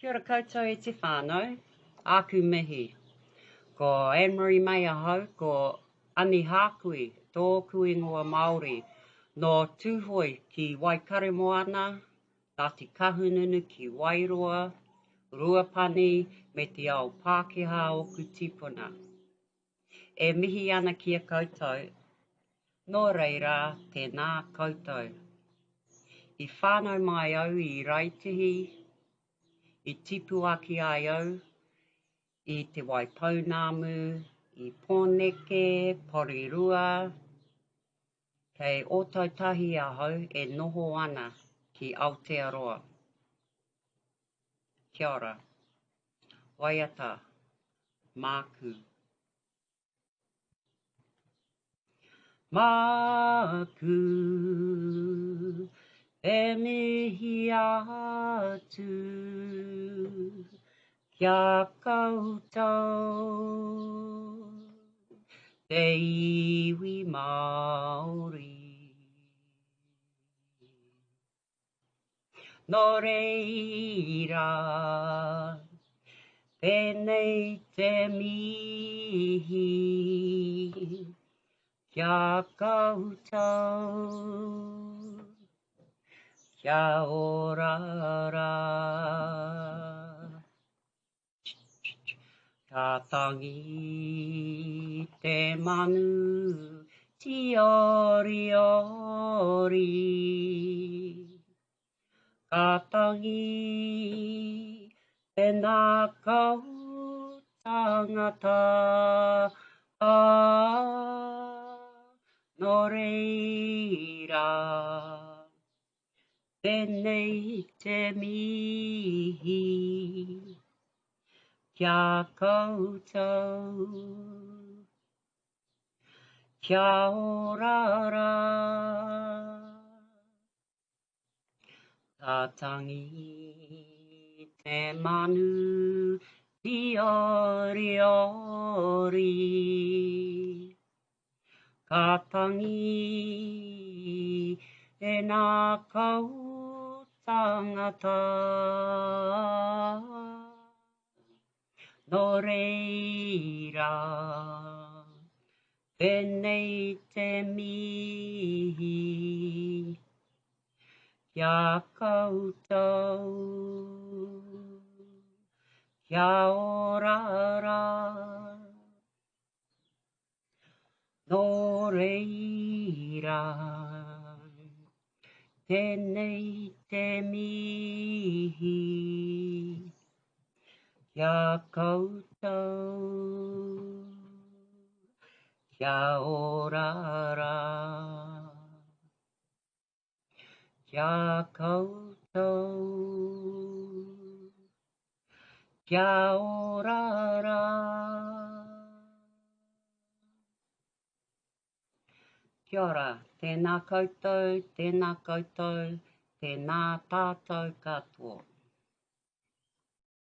Kia ora koutou e te whānau, āku mihi. Ko Anne-Marie May ahau, ko Ani Hākui tōku ingoa Māori. Nō Tūhoe ki Waikaremoana, Ngāti Kahungunu ki Wairoa, Ruapani me te ao Pākehā ōku tīpuna. E mihi ana ki a koutou, nō reira tēnā koutou. I whānau mai au i Raetihi, i tipu ake ai au i Te Waipounamu, i Pōneke, Porirua, kei Ōtautahi ahau e noho ana ki Aotearoa. Kia ora. Waiata. Māku. Māku e mihi atu ki a koutou te iwi Māori. Nō reira, tēnei te mihi ki a koutou, kia ora rā. Ka tangi te manu tīoriori. Ka tangi te ngākau tangata. Nō reira. Tēnei te mihi ki a koutou. Kia ora rā. Ka tangi te manu tīoriori. Ka tangi e nā kau tangata. Nō reira, tēnei te mihi ki a koutou. Kia ora rā. Nō reira, tēnei te mihi ki a koutou, kia ora rā. Ki a koutou, kia ora rā. Kia ora, tēnā koutou, tēnā koutou, tēnā tātou katoa.